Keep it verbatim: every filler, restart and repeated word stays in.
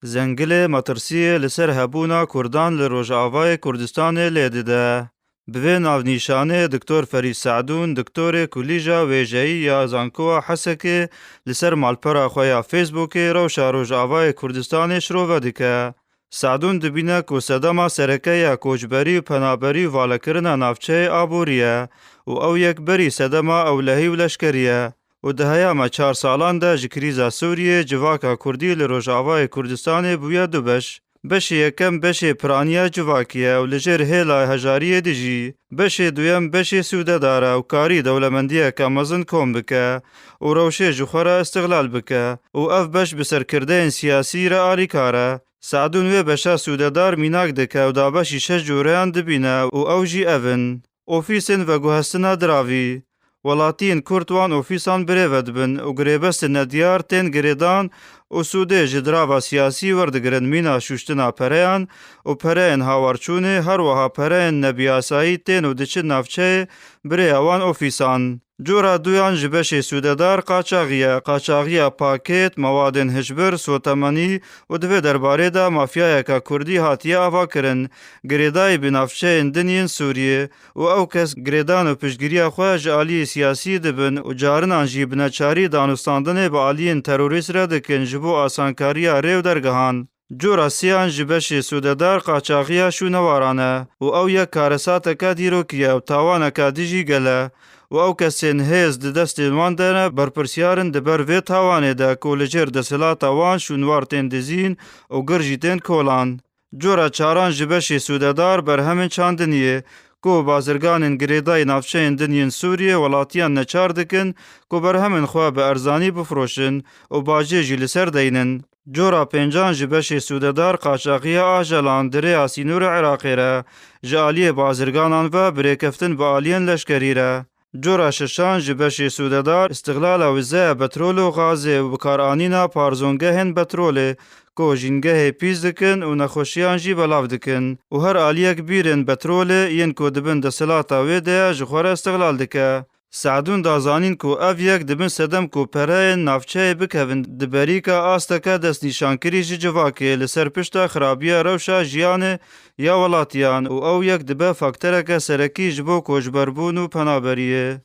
Zengilê metirsiyê li ser hebûna Kurdan li Rojavayê Kurdistanê lê dide. Bi vê navnîşanê Doktor Ferîd Se'dûn, doktorê Kulîja Wêjeyî ya Zankoa Hesekê, li ser malpera xwe ya Facebookê rewşa Rojavayê Kurdistanê şirove dike. Se'dûn dibîne ku sedema sereke ya koçberî û penaberî û valekirina navçeyê aborî ye û ew yek berî sedema ewlehî û leşkerî ye û di heyama çar salan de ji krîza Sûriyê civaka Kurdî li Rojavayê Kurdistanê bûye du beş. Beşê yekem beşê piraniya civakî ye û li jêr hêla hejariyê dijî. Beşê duyem beşê sûdedar e û karî dewlemendiyeke mezin kom bike û rewşê ji xwe re îstiqlal bike û ev beş bi serkirdeyên siyasî re alîkar e. Se'dûn wê beşa sûdedar mînak dike û dabeşî şeş coreyan dibîne û ew jî ev in: ofîsên veguhestina diravî. Welatiyên Kurd wan ofîsan birêve dibin û girêbestên nediyar tên girêdan û sûdê ji dirava siyasî werdigirin mîna şûştina pereyan û pereyên hawarçûnê, her wiha pereyên nebiyasayî tên û diçin navçeyê bi rêya wan ofîsan. Cora duyan ji beşê sûdedar qaçaxî ye, qaçaxiya pakêt, mewadên hişbir, sotemenî û di vê derbarê de mafyayeke Kurdî hatiye avakirin, girêdayî bi navçeyên din yên Sûriyê û ew kes girêdan û piştgiriya xwe ji aliyê siyasî dibin û carinan jî bi neçarî danûstandinê bi aliyên terorîst re dikin ji bo asankariya rê û dergehan. Cora sêyan ji beşê sûdedar qaçaxiya şûnewaran e û ew yek karesateke dîrokî ye û tawaneke dijî gel e û ew kesên hêz di destên wan de ne berpirsiyar in di ber vê tawanê de ku li jêr desthilata wan şûnwar tên dizîn û gir jî tên kolan. Cora çaran ji beşê sûdedar berhemên çandiniyê ku bazirganên girêdayî navçeyên din yên Sûriyê welatiyan neçar dikin ku berhemên xwe bi erzanî bifroşin û bajê jî li ser deynin. Cora pêncan ji beşê sûdedar qaçaxiya ajelan di rêya sînorê Iraqê re ji aliyê bazirganan ve bi rêkeftin bi aliyên leşkerî re. Cora şeşan ji beşê sûdedar îstiqlala wizeya petrolê û gazê û bikaranîna parzongehên petrolê ku jîngehê pîs dikin û nexweşiyan jî belav dikin û her aliyek bîrên petrolê yên ku di bin desthilata wê de ye ji xwe re îstiqlal dike. Se'dûn da zanîn ku ev yek dibin sedem ku pereyên navçeyê bikevin di berîka asteke destnîşankirî ji civakê li ser pişta xirabiya rewşa jiyanê ya welatiyan û ew yek dibe faktereke serekî ji bo koçberbûn û penaberiyê.